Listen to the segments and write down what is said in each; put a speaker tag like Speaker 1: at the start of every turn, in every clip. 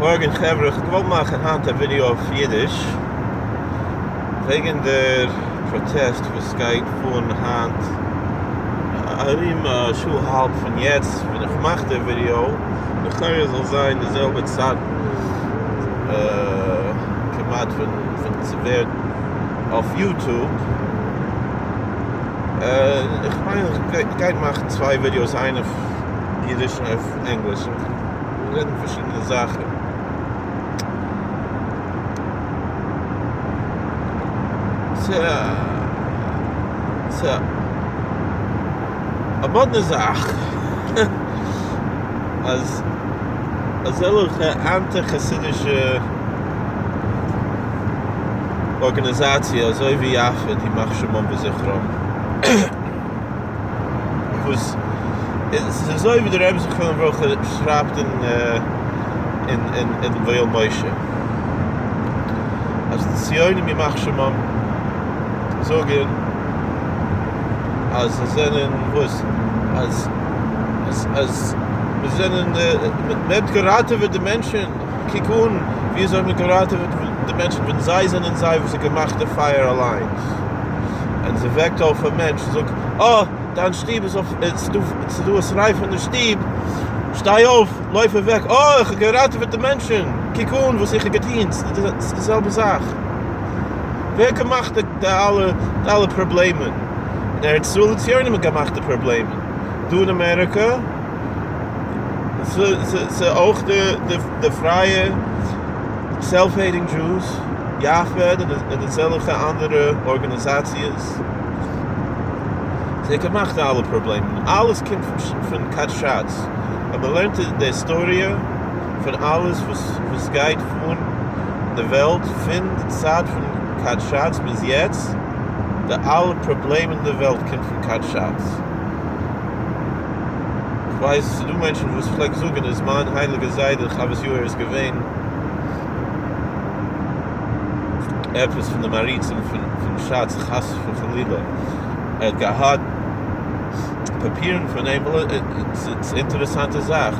Speaker 1: מארגן חברה, איך האב געוואלט מאכן היינט א ווידעא אויף אידיש וועגן דער פראטעסט וואס גייט פארן היינט ארום א שעה אהאלב פון יעצט ווען איך מאך דער ווידעא, לכאורה זאל זיין די זעלבע צייט כמעט ווען ס'ווערט אויף יוטוב, איך מיין איך גיי מאכן צוויי ווידעאס איין אויף אידיש און אויף ענגליש. רעדן פארשידענע זאכן. ס'איז א מאדנע זאך אז אזעלכע אנטי חסידישע ארגאניזאציע אזוי ווי יאפעד ימח שמם וזכרם וואס ס'איז אזוי ווי דער רבי זכרונו לברכה שרייבט אין אין אין אין ויואל משה אז די ציונים ימח שמם זאגן אז זיי זענען וואס אז אז אז מיר זענען מען האט געראטעוועט די מענטשען קוק אן ווי אזוי מען האט געראטעוועט די מענטשען ווען זיי זענען זיי וואס האט געמאכט די פייער אליינס און ס'וועקט אויף א מענטש און זאגט אה דיין שטוב איז אויף ס'איז דא א שריפה אין די שטוב שטיי אויף לויף אוועק אה איך האב געראטעוועט די מענטשען קוק אן וואס איך האב געטון ס'איז די זעלבע זאך ווער האט געמאכט די אלע די אלע פראבלעמען אין ארץ ישראל די ציונים האט געמאכט די פראבלעמען דא אין אמעריקא ס'איז אויך די פרייע סעלף העיטינג דזשוס, יאפעד און אזעלכע אנדערע ארגאניזאציעס, זיי האבן געמאכט די אלע פראבלעמען, אלעס קומט פון כת ש"ץ, אויב מען לערנט די היסטאריע פון אלעס וואס גייט פאר אין די וועלט פון די צייט פון כת ש"ץ ביז יעצט, די אלע פראבלעמען אין די וועלט קומט פון כת ש"ץ. כ'ווייס ס'איז דא מענטשן וואס פלעגט זאגן אז מיין הייליגע זיידע חוות יאיר איז געווען עפעס פון די מעריצים פון ש"ץ חס וחלילה ער האט געהאט פאפירן פון אים ס'איז אינטערעסאנטע זאך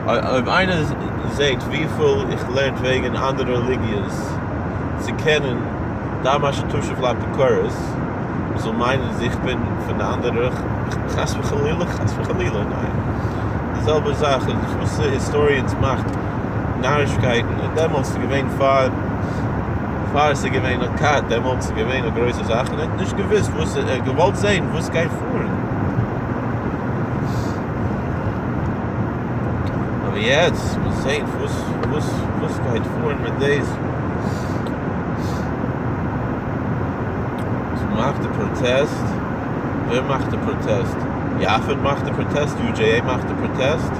Speaker 1: אויב איינער זעהט וויפיל איך לערנט וועגן אנדערע רעליגיעס צו קענען דע מה שתשיב לאפיקורס מ'זאל מיינען אז איך בין פון די אנדערע, חס וחלילה, חס וחלילה, ניין. די זעלבע זאך איז וואס די היסטאריענס מאכט נארישקייטן, און דעמאלטס איז געווען פאר פאר עס איז געווען א כת, דעמאלטס איז געווען א גרויסע זאך, און ער האט נישט געוואוסט וואס, ער האט געוואלט זען וואס גייט פאר. אבער יעצט, מ'זעט וואס וואס וואס גייט פאר מיט דאס. מאכט די פראטעסט? ווער מאכט די פראטעסט? יאפעד מאכט די פראטעסט? UJA מאכט די פראטעסט?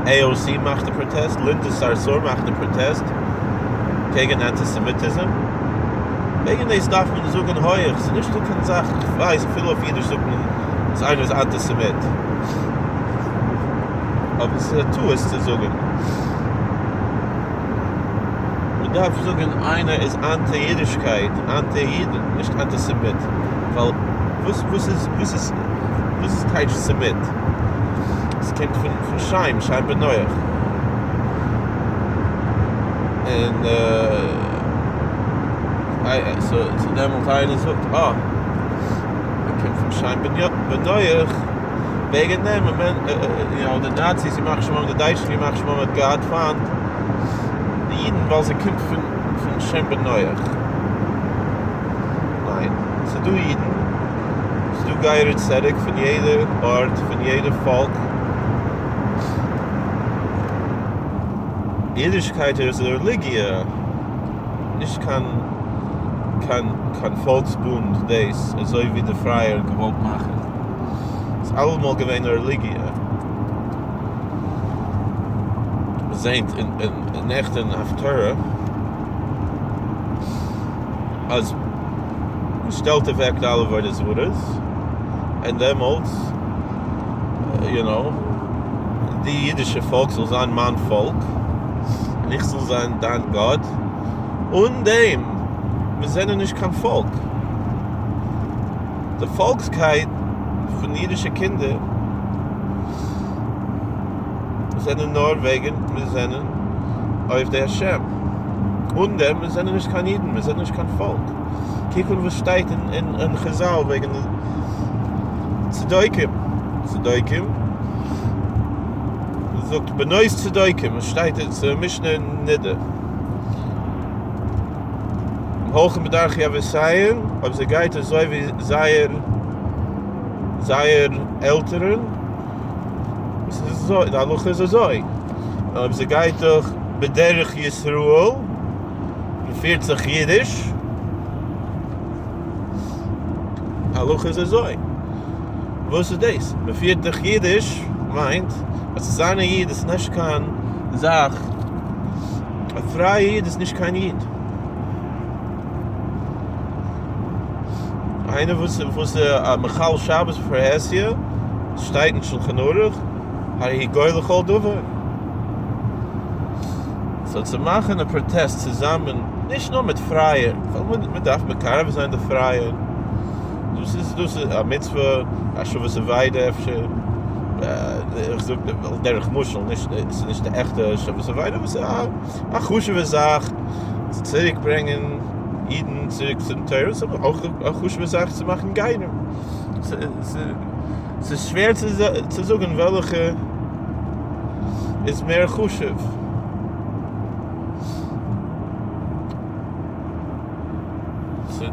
Speaker 1: AOC מאכט די פראטעסט? לינדא סארסור מאכט די פראטעסט קעגן אנטיסעמיטיזם? וועגן דאס דארף מען זאגן הויעך, ס'איז נישטא קיין זאך, איך ווייס אפילו אויף אידיש זאגט מען אז איינער איז אנטיסעמיט, אבער ס'איז א טעות צו זאגן. מען דארף זאגן איינער איז אנטי אידישקייט, אנטי אידן, נישט אנטיסעמיט, ווייל וואס וואס איז וואס איז וואס איז טייטש סעמיט? עס קומט פון פון שם, שם בן נח. און סאו דעמאלט איינער זאגט אה, ער קומט פון שם בן נח, וועגן דעם יו נאו די נאציס ימח שמם די דייטשן ימח שמם האט געהאט פיינט די אידן ווייל זיי קומט פון פון שם בן נח. ניין, ס'איז דא אידן, ס'איז דא גרי צדק פון יעדע ארט, פון יעדע פאלק. אידישקייט איז א רעליגיע, נישט קיין קיין קיין פאלקסבונד דאס אזוי ווי די פרייע האט געוואלט מאכן. ס'איז אלעמאל געווען א רעליגיע. מ'זעהט אין נעכטען הפטורה אז מ'שטעלט אוועק די אלע עבודה זרות און דעמאלטס יו נאו די אידישע פאלק זאל זיין מיין פאלק און איך זאל זיין דיין גאט אן דעם מיר זענען נישט קיין פאלק. די פאלקסקייט פון אידישע קינדער זענען נאר וועגן מיר זענען. עובדי השם. אן דעם מיר זענען נישט קיין אידן, מיר זענען נישט קיין פאלק. קוק אן וואס שטייט אין חזל וועגן צדוקים, צדוקים זאגט בנות צדוקים, עס שטייט אין משנה אין נדה, הולכים בדרכי אבותיהן, אויב זי גייט אזוי ווי זייער זייער עלטערן, עס איז אזוי, די הלכה איז אזוי, אויב זי גייט דאך בדרך ישראל, און פירט זיך אידיש, הלכה איז אזוי. וואס איז דאס? מען פירט זיך אידיש מיינט אז צו זיין א איד איז נישט קיין זאך, א פרייע איד איז נישט קיין איד. איינער וואס וואס איז א מחלל שבת בפרהסיא, שטייט אין שלחן ערוך, הרי הוא גוי לכל דבר. סאו צו מאכן א פראטעסט צוזאמען, נישט נאר מיט פרייע, ווייל מען דארף מקרב זיין די פרייע, דאס איז דאס איז א מצוה, השבת אבידה אפשר, איך זאג על דרך משל, נישט ס'איז נישט די עכטע השבת אבידה, אבער ס'איז א חשוב'ע זאך צו צוריק ברענגען אידן צוריק צום תורה, ס'איז אבער אויך א חשוב'ע זאך צו מאכן גרים, ס'איז שווער צו זאגן וועלכע איז מער חשוב.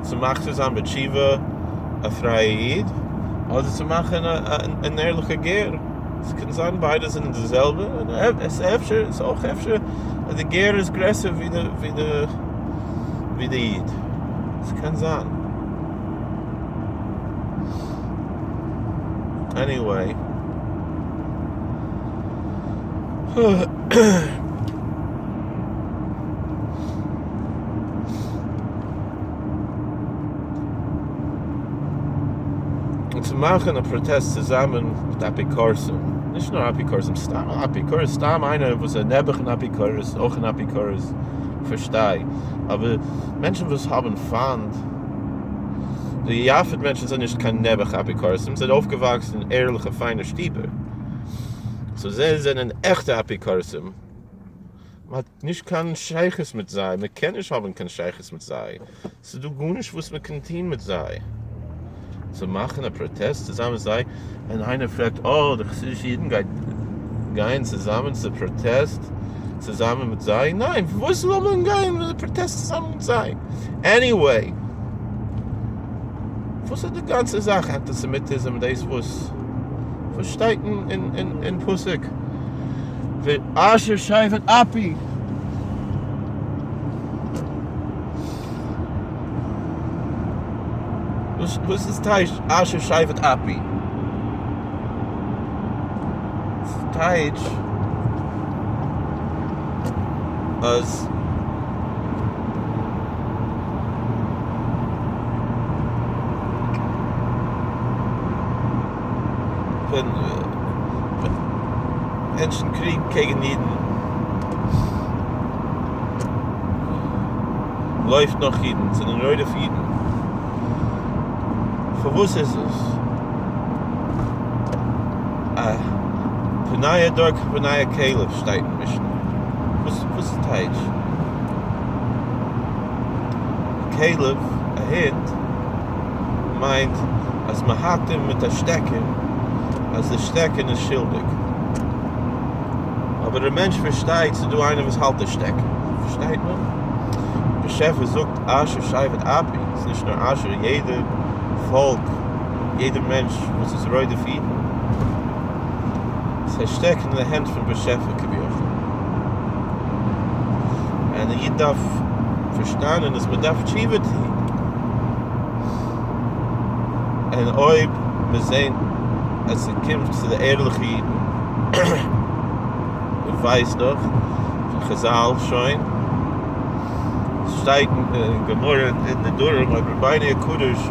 Speaker 1: צו מחזיר זיין בתשובה א פרייע איד, אדער צו מאכן אן ערליכע גר. ס'קען זיין ביידע זענען די זעלבע, און עס אפשר, עס אויך אפשר אז די גר איז גרעסער ווי די ווי די ווי די איד. ס'קען זיין. עניוועי. און צו מאכן א פראטעסט צוזאמען מיט אפיקורסים, נישט נאר אפיקורסים, סתם א אפיקורס, סתם איינער וואס איז נעבעך אן אפיקורס, אויך אן אפיקורס, פארשטיי, אבער מענטשן וואס האבן פיינט די יאפעד מענטשן זענען נישט קיין נעבעך אפיקורסים, זיי זענען אויפגעוואקסן אין ערליכע פיינע שטיבער, סאו זיי זענען עכטע אפיקורסים. מען האט נישט קיין שייכות מיט זיי, מען קען נישט האבן קיין שייכות מיט זיי, ס'איז דא גארנישט וואס מען קען טון מיט זיי. צו מאכן א פראטעסט צוזאמען מיט זיי, און איינער פרעגט, אה, די חסידישע אידן גייט גייען צוזאמען צו פראטעסט צוזאמען מיט זיי? ניין, וואס זאל מען גיין פראטעסט צוזאמען מיט זיי? עניוועי, וואס איז די גאנצע זאך אנטיסעמיטיזם דאס וואס וואס שטייט אין פסוק ואשר שבט אפי וואס איז טייטש אשר שבט אפי? טייטש אז ווען מענטשן קריגן קעגן אידן, לויפט נאך אידן, זענען רודף אידן, פארוואס איז עס? פני הדור כפני הכלב שטייט אין משנה, וואס איז טייטש? כלב, א הונט, מיינט אז מען האקט אים מיט א שטעקן אז די שטעקן איז שולדיג. אבער דער מענטש פארשטייט ס'איז דא איינער וואס האלט די שטעקן. פארשטייט מען? באשעפער זאגט אשר שבט אפי, ס'איז נישט נאר אשר, יעדע פאלק, יעדע מענטש וואס איז רודף אידן, זיי שטעקן אין די הענט פון באשעפער כביכול. און א איד דארף פארשטאנען אז מען דארף תשובה טון. און אויב מיר זעהן אז ס'קומט צו די ערליכע אידן, מען ווייסט דאך פון חזל שוין, ס'שטייט אין גמרא אין נדרים אויב רבינו הקדוש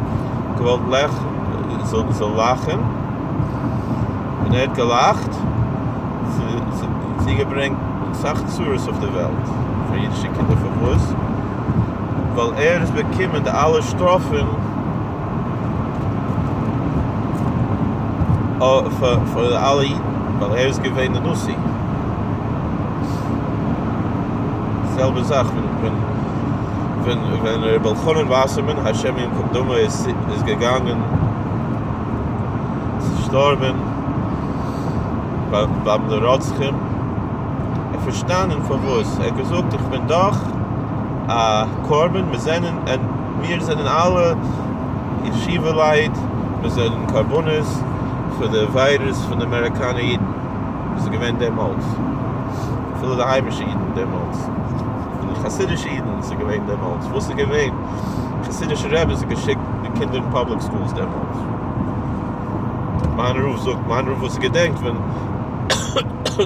Speaker 1: געוואלט זאל לאכן, און ער האט געלאכט, צוגעברענגט אסאך צרות אויף די וועלט פאר אידישע קינדער, פארוואס? ווייל ער איז באקומען די אלע שטראפן פאר אלע אידן, ווייל ער איז געווען די נשיא. זעלבע זאך ווען ווען ווען ר' אלחנן וואסערמאן השם ינקום דמו איז איז געגאנגען צו שטארבען ביים די רוצחים, ער האט פארשטאנען פארוואס, ער האט געזאגט איך בין דאך א קרבן, מיר זענען מיר זענען אלע ישיבה לייט, מיר זענען קרבנות פאר די עבירות פון די אמעריקאנער אידן וואס איז געווען דעמאלטס, אפילו די היימישע אידן דעמאלטס, אפילו חסידישע אידן וואס איז געווען דעמאלטס, וואס איז געווען חסידישע רעבעס האט געשיקט די קינדער אין פאבליק סקולס דעמאלטס. מיין רב זאגט, מיין רב וואס געדענקט ווען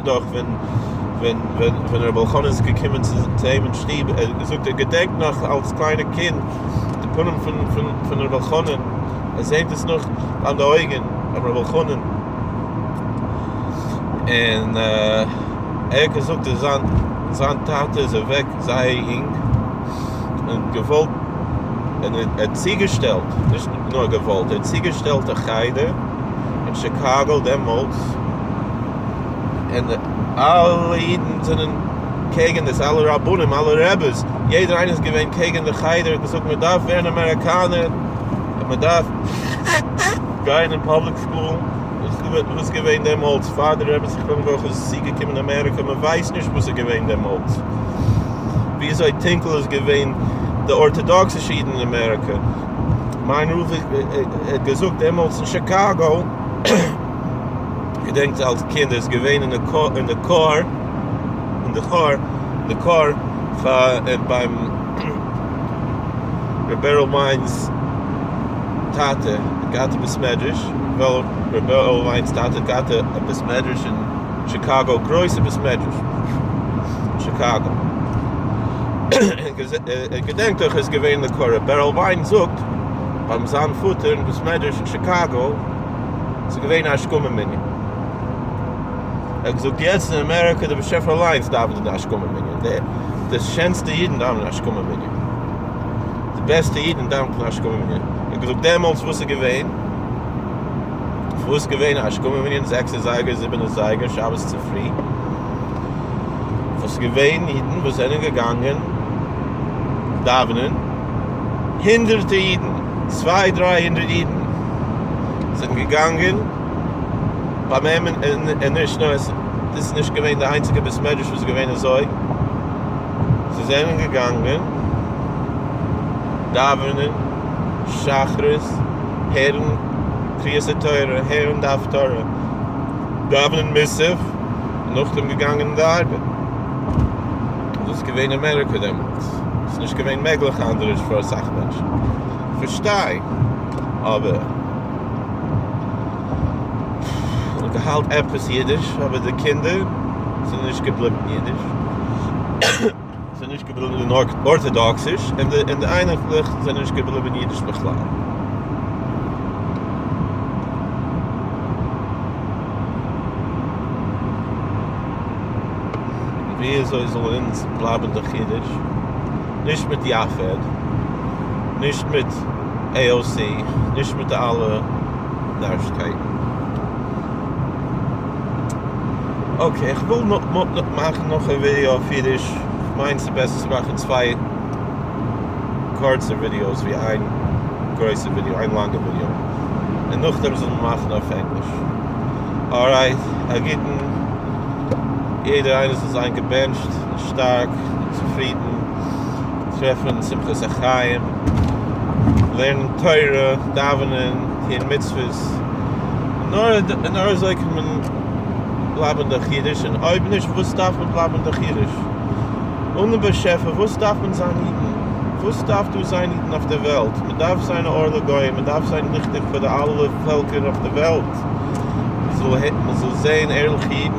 Speaker 1: דאך ווען ווען ווען ווען ר' אלחנן איז געקומען צו צו אים אין שטוב, ער האט געזאגט ער געדענקט נאך אלס קליינע קינד די פנים פון פון פון ר' אלחנן, ער זעהט עס נאך ביי די אויגן פון ר' אלחנן, און ער האט געזאגט אז זיין זיין טאטע איז אוועק זייער יונג, און געוואלט און ער האט צוגעשטעלט, נישט נאר געוואלט, ער האט צוגעשטעלט א חדר אין שיקאגא דעמאלטס, און אלע אידן זענען קעגן דאס, אלע רבנים, אלע רעבעס, יעדער איינער איז געווען קעגן די חדר, האט געזאגט מען דארף ווערן אמעריקאנער, און מען דארף גיין אין פאבליק סקול, וואס איז געווען דעמאלטס פאר די רבי זכרונו לברכה איז צוגעקומען אין אמעריקא, מען ווייסט נישט וואס איז געווען דעמאלטס, וויאזוי טונקל איז געווען די ארטאדאקסישע אידן אין אמעריקא, מיין רב האט געזאגט דעמאלטס אין שיקאגא, געדענקט אלס קינד ער איז געווען אין די אין די קאר, אין די קאר, די קאר פאר ביים ר' בערל וויינס טאטע האט געהאט א בית מדרש, ר' בערל וויינס טאטע האט געהאט א בית מדרש אין שיקאגא, גרויסע בית מדרש אין שיקאגא, געדענקט איך איז געווען די קאר, ר' בערל וויין זאגט ביים זיין פאטער אין בית מדרש אין שיקאגא איז געווען א השכמה מנין. ער האט געזאגט יעצט אין אמעריקא די באשעפער אליינס דאווענט אין די השכמה מנין, די די שענסטע אידן דאווענען השכמה מנין, די בעסטע אידן דאווענען אין השכמה מנין, ער האט געזאגט דעמאלטס וואס איז געווען? וואס איז געווען השכמה מנין זעקס אזייגער זיבן אזייגער שבת צופרי? וואס איז געווען אידן וואס זענען געגאנגען דאווענען, הונדערטע אידן, צוויי דריי הונדערט אידן זענען געגאנגען, ביים אים און נישט נאר עס דאס איז נישט געווען די איינציגע בית מדרש וואס איז געווען אזוי, זיי זענען געגאנגען דאווענען שחרית, הערן קריאת התורה, הערן די הפטרה, דאווענען מוסף, און נאכדעם געגאנגען אין די ארבעט. און דאס איז געווען אמעריקא דעמאלטס, עס איז נישט געווען מעגליך אנדערש פאר אסאך מענטשן, כ'פארשטיי, אבער. מ'האט געהאלט עפעס אידיש, אבער די קינדער זענען נישט געבליבן אידיש, זענען נישט געבליבן ארטאדאקסיש, און די אייניקלעך זענען נישט געבליבן אידיש בכלל. ווי אזוי זאל אונז בלייבן דאך אידיש? נישט מיט יאפעד, נישט מיט AOC, נישט מיט די אלע נארישקייטן. אקעי, איך וויל מאכן נאך א ווידעא אויף אידיש, כ'מיין ס'איז בעסער צו מאכן צוויי קורצע ווידעאס ווי איין גרויסע ווידעא, איין לאנגע ווידעא, און נאכדעם זאל מען מאכן אויף ענגליש. אלרייט, א גוטן, יעדער איינער זאל זיין געבענטשט און שטארק און צופרידן, טרעפן שמחת החיים, לערנען תורה, דאווענען, טוען מצוות, נאר נאר אזוי קען מען בלייבן דאך אידיש, און אויב נישט וואס דארף מען בלייבן דאך אידיש? אן דעם באשעפער וואס דארף מען זיין אידן? וואס דארף דא זיין אידן אויף דער וועלט? מען דארף זיין א אור לגויים, מען דארף זיין ליכטיג פאר די אלע פעלקער אויף דער וועלט, מען זאל זען ערליכע אידן,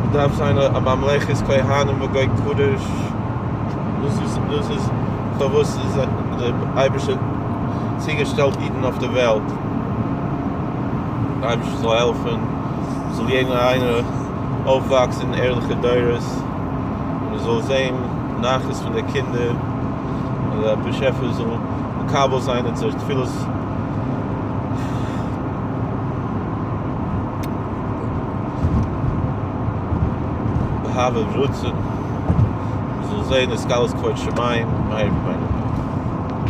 Speaker 1: מען דארף זיין א ממלכת כהנים וגוי קדוש, דאס איז דאס איז פארוואס איז דער אייבערשטער צוגעשטעלט אידן אויף דער וועלט, דער אייבערשטער זאל העלפן זאל יעדער איינער אויפוואקסן ערליכע דורות, און מען זאל זען נחת פון די קינדער, און דער באשעפער זאל מקבל זיין אונזערע תפילות. באהבה וברצון. זאל זען התגלות כבוד שמים מהרה בימינו.